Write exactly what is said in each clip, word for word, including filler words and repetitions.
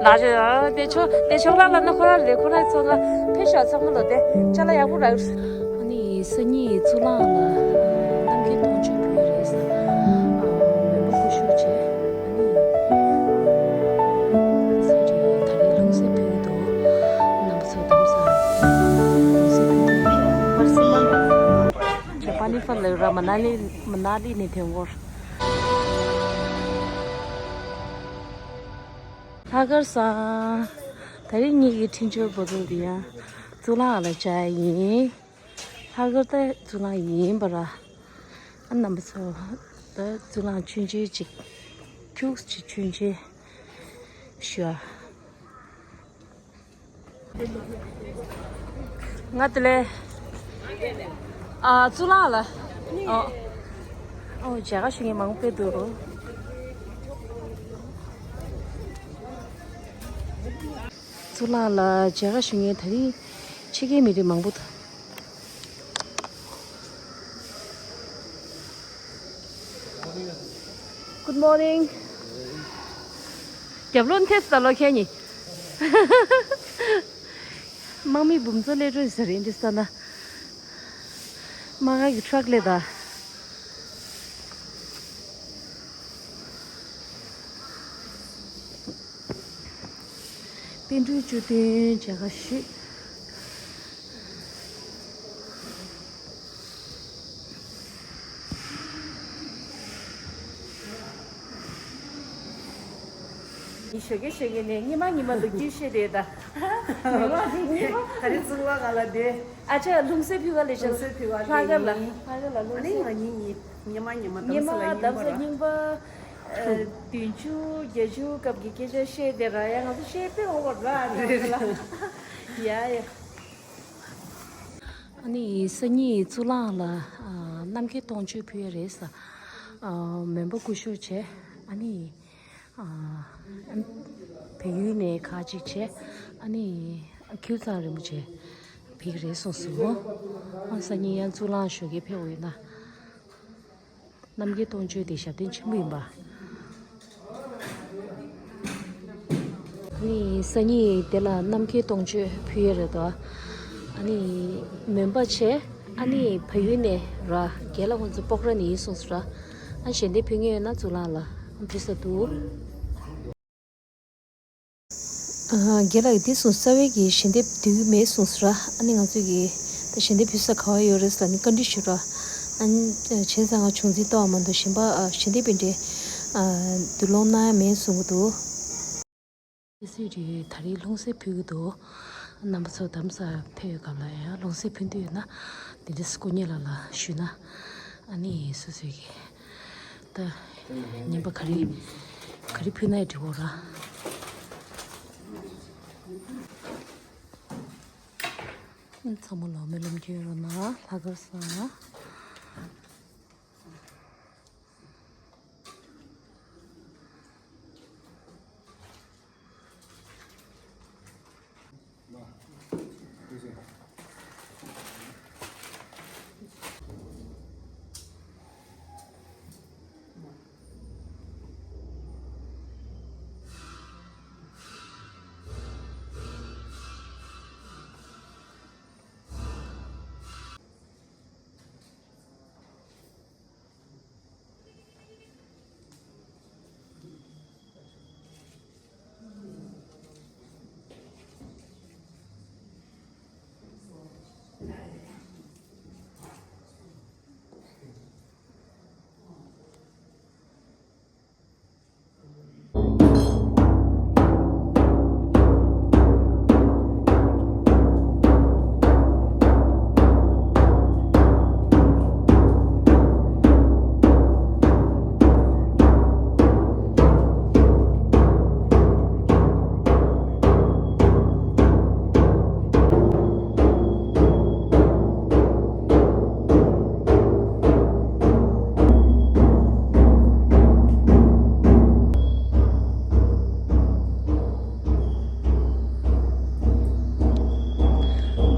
ལགས་རེད། དེ་ཆོ་དེ་ཆོག་ལ་ལ་ན་ཁོ་ར་ལེ་ཁོ་ར་ཚོ་ལ་ཕེ་ཤ་ཚང་མ་ལོ་དེ་ཅ་ལ་ཡག་པོ་རག་ཨ་ནི་སང་ཉིན་གཙུག་ལག་ལ་རྣམ་རྒྱལ་སྟོང་མཆོད་ཕུལ་རེད་ས། མོན་པ་སྐུ་ཞབས་བྱས། ཨ་ནི་སེ་འབྲས་ད་རེས་ལྷུང་བཟེད་ཕུལ་གི་འདུག་རྣམ་པ་ཚོ་དམ་ས་ལྷུང་བཟེད་ཕུལ་གི་འདུག་པར་སི་མ་ཇ་པ་ནི་ཕར་ལ་ར་མ་ན་ལི་མ་ན་ལི་ནས་དེ་འོར། ལྷག་དཀར་བཟང་། ད་རིང་ངེད་ཀྱི་འཕྲིན་བཅོལ་བོ་དོ་འདི་ཡང་གཙུག་ལག་ལ་བཅར་ཡིན། ལྷག་དཀར་ད་གཙུག་ལག་ཡིན་པ་ར། ཨ་རྣམ་པ་ཚོ། ད་གཙུག་ལག་མཆོད་མཇལ་ཅིག་ཁྱུག་ཅིག་མཆོད་མཇལ་ཞུ་ཨ། ང་དེ་ལས། ཨ་གཙུག་ལག་ལ། ཨོ། ཨོ་མཇལ་ཁ་ཞུ་མཁན་མང་པོ་དཔེ་འདུག་གཙུག་ལག་ལ་མཇལ་ཁ་ཞུ་མཁན་ད་རིང་ཕྱི་རྒྱལ་མི་རིགས་མང་པོ་འདུག Good morning. རྒྱབ་ལོགས་ཐེབས་ས་ལོ་ཁྱེད་གཉིས། དམག་མི་འབུམ་ཚོ་སླེབས་འགྲོ་ཟེར་ཡིན་འདི་ས་ན། དམག་སྒར་གྱི་ཊག་སླེབས་ད། པཎ་གྲུབ་བཅུ་བདུན་མཇལ་ཁ་ཞུས། ཉི་ཞོགས་ཀས་ཞོགས་ཀས་ནས་ཉི་མ་ཉི་མ་འདུག་སྐྱིད་ཤེས་རེད་ད། ཉི་མ་དེ་ཉི་མ། ད་རིང་གཙུག་ལག་ཁང་ལ་བསྡད། ཨ་ཅག་ལྷུང་བཟེད་ཕུལ་ག་ལས་བྱ། ལྷུང་བཟེད་ཕུལ་བ་ལྷག་དཀར་ལ། ལྷག་དཀར་ལ་ལྷུང་བཟེད། ཨ་ནི་ང་གཉིས་ཉི་ཉི་མ་ཉི་མ་ཉི་མ་གདམས་ས་ལ་གདམས་ས་རྙིང་པ། རྙིང་པ། ཨ། བདུན་ཅུ་བརྒྱད་ཅུ་སྐབས་ཀྱི་སྐད་ཆ་བཤད་དེ་ར་ཡ་ང་ཚོ་བཤད་དཔེ་འོང་བ་ར་ཡ་ཡ། ཨ་ནི་སང་ཉིན་གཙུག་ལག་ལ་ཨ་རྣམ་རྒྱལ་སྟོང་མཆོད་ཕུལ་ཡ་རེད་ས། ཨ་མོན་པ་སྐུ་ཞབས་བྱས། ཨ་ནི་ཨ་བལ་ཡུལ་ནས་ཁ་ཅིག་བྱས། ཨ་ནི་ཁྱེའུ་ཚང་རིན་པོ་ཆེ་ཕེབས་ཀྱི་རེད་གསུངས་སོང་། ཨ་སང་ཉིན་ཡང་གཙུག་ལག་ཞོགས་ཀས་ཕེབས་འོས་ན། རྣམ་རྒྱལ་སྟོང་མཆོད་དེ་ཞབས་བརྟན་ཆེན་པོ་ཡིན་པ། ཨ་ནི་སང་ཉིན་དེ་ལ་རྣམ་རྒྱལ་སྟོང་མཆོད་ཕུལ་ཡས་རེད་དོ། ཨ་ནི་མོན་པ་བྱས། ཨ་ནི་བལ་ཡུལ་ནས་ར་རྒན་ལགས་ཁོང་ཚོ་སྤོག་ར་ནས་ཡིན་གསུངས་སོང་ར། ཨ་ཞལ་འདེབས་ཕུལ་མཁན་ཡོད་ན་གཙུག་ལག་ལ་ཕུལ་ས་འདུག་ཨ་རྒན་ལགས་ཀྱིས་འདི་གསུངས། རྩ་བའི་གི་ཞལ་འདེབས་འདོད་ཀྱི་མེད་གསུངས་སོང་ར། ཨ་ནི་ང་ཚོས་ཀྱི་ད་ཞལ་འདེབས་ཕུལ་ས་ག་བ་ཡོད་རེད་ཟེར་ལ་ནི་བཀའ་འདྲི་ཞུ་ར། ཨ་ནི་བྱས་ཙང་ང་བྱུང་འཛིན་གཏོང་བ་མ་གཏོགས་གཞན་པ་ཨ་ཞལ་འདེབས་པའི་འདྲའི་ཨ་བསྡུ་སློང་གནང་ཡ་མེད་གསུང་གི་འདུག་སུས་རེད་ད་རེས་ལྷུང་བཟེད་ཕུལ་གི་འདུག་རྣམ་པ་ཚོ་གདམས་ས་ཕེབས་ཡོད་སྐབས་ལ་ཡང་ལྷུང་བཟེད་ཕུལ་འདོད་ཡོད་ན་འདི་འདྲ་སྐུ་ཉིད་ལ་ལ་ཞུས་ན། ཨ་ནི་སོ་སོས་ཀྱི་ད་ཉིན་པ་ག་རེ་ག་རེ་ཕུལ་ན་ཡང་འགྲིག་གོ་ར། ཚང་མ་ལོ་མེ་ལོམ་གྱི་རོ་ན་ལྷག་དཀར་ས།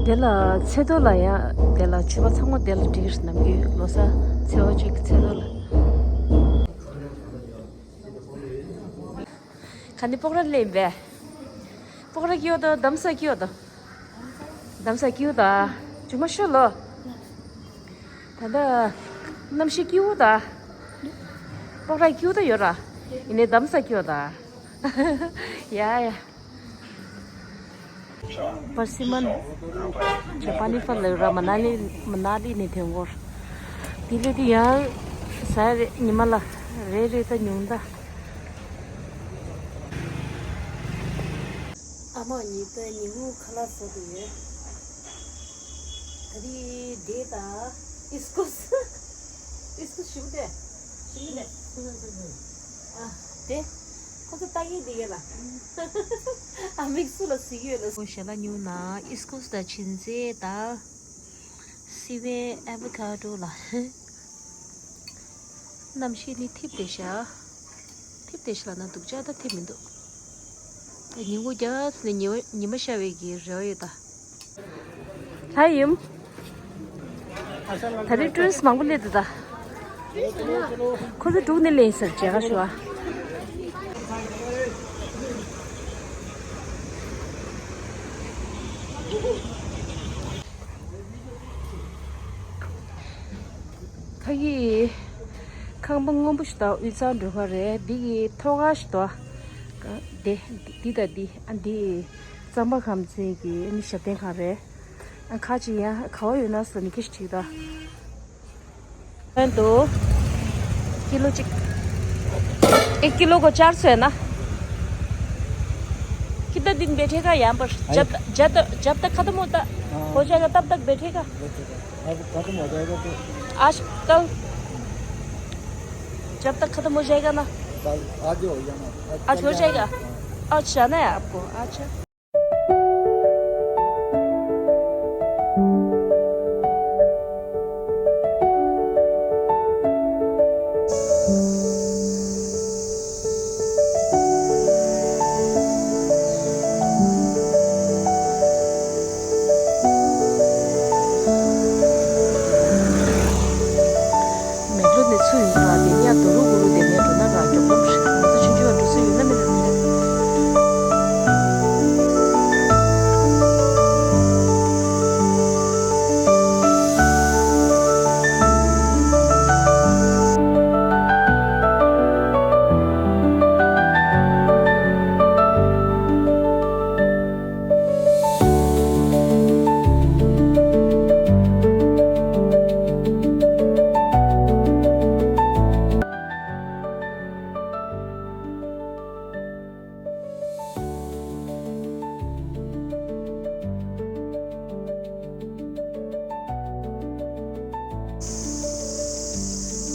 དེ་ལ་ཚེས་ཐོ་ལ་ཡང་དེ་ལ་མཆོད་པ་ཚང་མ་དེ་ལ་འགྲིག་རེད། ནམ་རྒྱུན་ལོ་གསར་ཚེས་པ་གཅིག་གི་ཚེས་ཐོ་ལ། ག་ནི་སྤོག་ར་ལེན་པས། སྤོག་ར་སྐྱིད་པོ་དང་འདམ་ས་སྐྱིད་པོ་དང་། འདམ་ས་སྐྱིད་པོ་དང་། ཅུང་མ་ཤོད་ལོ། ད་ལྟ་གནམ་གཤིས་སྐྱིད་པོ་དང་། སྤོག་ར་སྐྱིད་པོ་དང་ཡོད་ར། ཡིན་ནའི་འདམ་ས་སྐྱིད་པོ་དང་། ཡ་ཡ། པར་སི་མན། ཇ་པ་ནི་ཕར་ལ་ར་མ་ན་ལི་མ་ན་ལི་ནས་དེ་འགོར། དེ་ལས་དེ་ཡང་ཟ་རེ་ཉི་མ་ལ་རེ་རེ་ད་ཉུང་ད། ཨ་མ་གཉིས་ད་ཉིན་གུང་ཁ་ལག་བཟོ་དུ་ཡོད། ད་རེས་དེ་ད་ཨིས་ཀོས་ཨིས་ཀོས་ཞུ་དེ་ཞུ་དེ། ཨ་དེ་ཁོ་ཚོ་ལྟ་གི་འདི་གས་ལ། ཨ་མིག་སུ་ལ་གཟིགས་ཡོད་ལ། ཞལ་ལག་ཉོ་ན་ཨིས་ཀོས་དང་ཆིན་ཙེ་དང་སི་པན་ཨ་བོ་ཁ་ཌོ་ལ། གནམ་གཤིས་ནི་ཐིབས་ཏེ་ཤག་ཐིབས་ཏེ་ཤག་ལ་ན་སྡུག་ཅག་ད་ཐིབས་མི་འདུག་ཉིན་གུང་རྒྱབ་ནས་ཉི་ཉི་མ་ཤར་བའི་གི་རེ་བ་ཡོད་ད། ལྷ་ཡིན། ད་རེས་ཊུ་རི་སི་མང་པོ་སླེབས་འདུག་ད། ཁོ་ཚོ་འབྲུག་ནས་སླེབས་ཟེར་མཇལ་ཁ་ཞུ་བ། ཁ་གི་ཁང་པ་སྔོན་པོ་ཞིག་དང་དབུས་གཙང་འགྲུལ་ཁང་རེད། འདི་གི་ཐོག་ཁ་ཞིག་དང་། དེ་འདི་དང་འདི་ཨ་འདི་གཙང་པ་ཁམས་ཚན་གྱི་ནི་ཞབས་བརྟན་ཁང་རེད། ཨ་ཁ་ཅིག་ཡང་ག་བ་ཡོད་ན་ཟེར་ནི་ཁྱི་ཞིག་ཅིག་དང་། ལྷན་དུ་ཀི་ལོ་གཅིག एक किलो को चार सौ है ना? कितना दिन बैठेगा यहाँ पर? जब जब जब तक खत्म होता हो जाएगा, तब तक बैठेगा। अब खत्म हो जाएगा तो आज कल जब तक खत्म हो जाएगा ना। कल आज हो जाना। आज हो जाएगा। आज जाना है आपको? अच्छा। མེག་ལོར་ནས་ཚུར་ཡོང་ར་དེ་ཉག་དུ་རུ་གུ་རུ་དེ་ནས་འགྲོ་ན་ར་མགྱོགས་པོ་རེད། ང་ཚོ་ཆུང་ཆུང་བ་འགྲོ་ས་ཡོད་ན་མེད་ན་མི་ཤེས།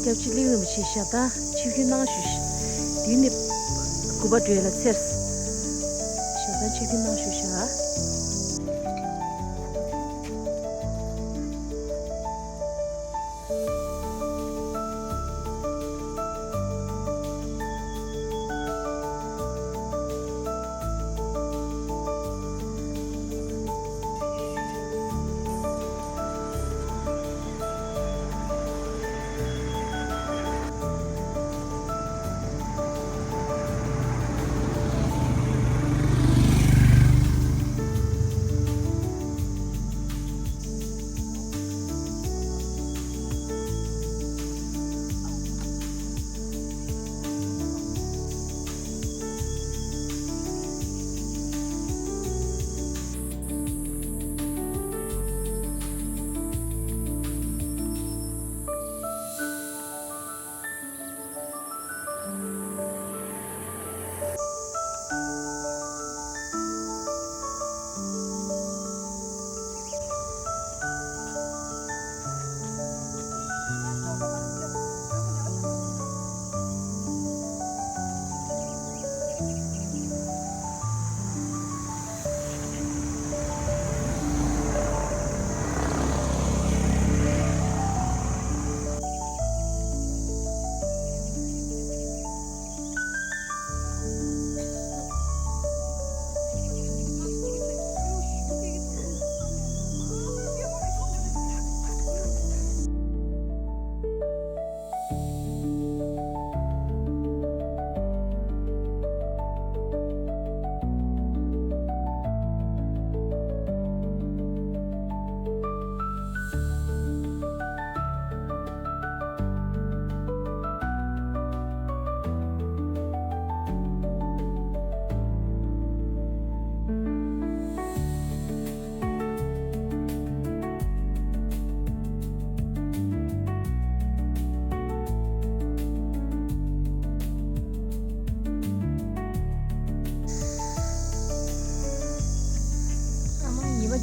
སྐྱབས་རྗེ་གླིང་རིན་པོ་ཆེ་ཞབས་བརྟན་ཆིབས་བསྒྱུར་གནང་ཞུ་ཞུ། དུས་ནི་དགུ་པ་སྒྲོལ་ལ་ཚེར། ཞབས་བརྟན་ཆིབས་བསྒྱུར་གནང་ཞུ་ཞུ།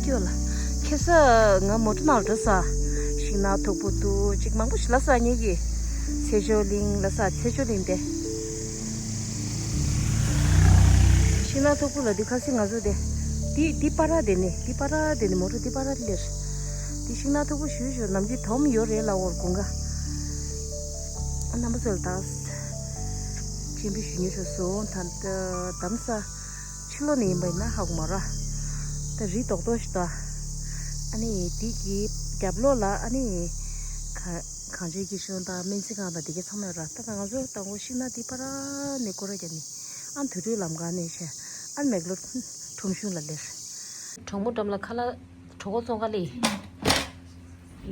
ཡོད་ལ། ཁ་སང་ང་མོ་ཊ་ནང་འགྲོ་ས། ཤིང་ནགས་མཐོ་པོ་འདུག་ཅིག་མང་པོ་ཞིག་ལ་ས་ཉེ་གི། ཚེ་མཆོག་གླིང་ལ་ས་ཚེ་མཆོག་གླིང་དེ། ཤིང་ནགས་མཐོ་པོ་ལ་འདི་ཁ་སང་ང་ཚོ་དེ། འདི་འདི་པ་ར་དེ་ནི་འདི་པ་ར་དེ་ནི་མོ་ཊ་འདི་པ་ར་སླེབས། འདི་ཤིང་ནགས་མཐོ་པོ་ཞུ་ཞུ་ནམ་རྒྱུན་དོམ་ཡོད་རེད་ལ་འོར་དགུན་ཁ། རྣམ་པ་ཚོ་ལ་ད། སྤྱན་འབུལ་ཞུ་སྙིང་འདོད་སོང་ད་ལྟ་དམ་ས། ཕྱི་ལོགས་ནས་ཡིན་པ་ཡིན་ན་ཧ་གོ་མ་ར། ད་རི་རྡོག་རྡོག་ཞིག་དང་། ཨ་ནི་དེ་གི་རྒྱབ་ལོགས་ལ་ཨ་ནི། ག་གངས་ཅན་སྐྱིད་གཤོངས་དང་སྨན་རྩིས་ཁང་དང་དེ་གའི་ཚང་མ་ཡོད་ར། ད་ང་ཚོ་དང་པོ་ཤིང་ནགས་དེ་པ་ར་ནས་སྐོར་ར་རྒྱབ་ནས། ཨ་དུད་འགྲོའི་ལམ་ཁ་ནས་བྱས། ཨ་མེག་ལོར་ཁྲོམ་གཞུང་ལ་སླེབས། གྲོགས་མོ་འགྲམ་ལ་ཁ་ལག་གྲོད་ཁོག་བཙོང་ག་སླེབས།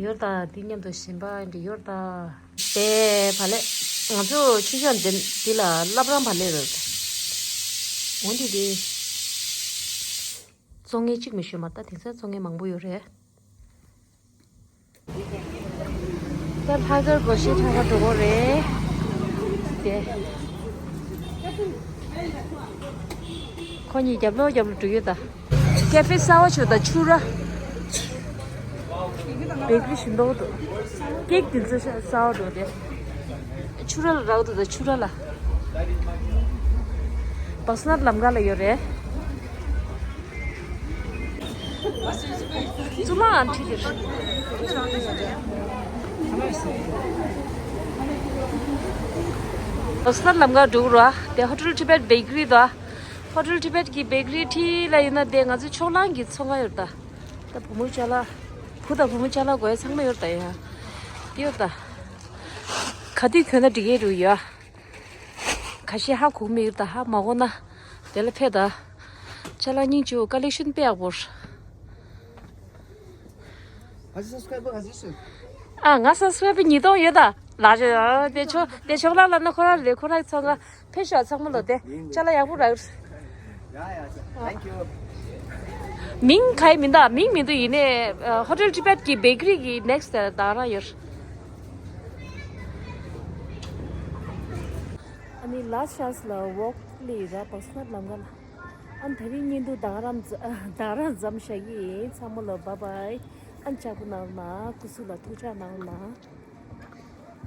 ཡོད་ད་འདི་མཉམ་དུ་ཞིམ་པ་འདི་ཡོད་ད། དེ་བ་ལས། ང་ཚོ་ཆུ་ཤོག་འདི་འདི་ལ་བླ་བྲང་བ་ལས་རེད། འོན་ཏེ་འདི། བཙོང་མཁན་གཅིག་མི་ཤོད་མ་ད་དེང་སང་བཙོང་མཁན་མང་པོ་ཡོད་རེད། ད་ལྷག་དཀར་སྒོར་གཞས་འཁྲབ་པ་འགྲོ་གི་རེད། དེ། ཁོ་གཉིས་རྒྱབ་ལོགས་རྒྱབ་ལོགས་འགྲོ་ཡོད་ད། ཀེ་ཧྥེ་གསར་པ་ཆུ་ད་ཆུ་ར། བེ་ཀ་རི་ཞིག་འདུག་འདུག་ཀེག་དེ་ཚོ་ཤ་གསར་པ་འདུག་སྟེ། ཆུ་ར་ལ་རག་འདུག་ད་ཆུ་ར་ལ། བག་སི་ནག་ལམ་ཁ་ལ་ཡོད་རེད། བཙུན་མའམ་ཁྲིད་དེར། བག་སི་ནག་ལམ་ཁ་འགྲོ་ར་དེ་ཧོ་ཊེལ་ཊི་བེཊ་བེ་ཀ་རི་དང་། ཧོ་ཊེལ་ཊི་བེཊ་གི་བེ་ཀ་རི་འཁྲིས་ལ་ཡིན་ན་དེ་ང་ཚོའི་ཕྱོགས་གླང་གི་ཚོང་ཁང་ཡོད་ད། ད་བུ་མོ་ཅ་ལག་བུ་དང་བུ་མོ་ཅ་ལག་དགོས་ཡ་ཚང་མ་ཡོད་ད་ཡ། ཡོད་ད། ག་དུས་ཐོན་ན་འགྲིག་གི་རུ་ཡ། ཁ་ཤས་ཧ་གོ་མི་ཡོད་ད་ཧ་མ་གོ་ན། དེ་ལ་ཕེབས་ད། ཅ་ལག་སྙིང་རྗེ་པོ་ཀ་ལེག་ཤན་དཔེ་ཡག་པོ་རེད། ཨ་ང་སབ་སི་ཀ་རའེ་བར་ཉིས་སྟོང་ཡོད་ད། ལགས་ཤོག་དེ་ཆོ་དེ་ཕྱོགས་ལ་ལབ་ན་ཁོ་རང་རེད་ཁོ་རང་ཚང་ང་ཕེབས་ཤོག་ཚང་མ་ལོ་དེ་ཅ་ལག་ཡག་པོ་རག་མིང་ག་ཡི་མིན་ད་མིང་མི་འདུག་ཡིན་ནའི་ཧོ་ཊེལ་ཊི་བེཊ་གི་བེ་ཀ་རི་གི་ནེག་སི་ཊི་ད་རང་ཡོད། ཨ་ནི་ལ་སི་ཊི་ཆན་སི་ལ་ཝོག་ལི་ར་བག་སི་ནག་ལམ་ཁ་ལ། ཨ་ནི་དེ་རིང་བརྙན་ཐུང་ད་ག་རང་མཛ་ད་ག་རང་མཚམས་བཞག་གི་ཡིན་ཚང་མ་ལ་བཱའི་བཱའི། ཨ་ནི་ལྕགས་པོ་གནང་རོགས་གནང་སྐུ་གཟུགས་ལ་ཐུགས་ཅག་གནང་རོགས་གནང་།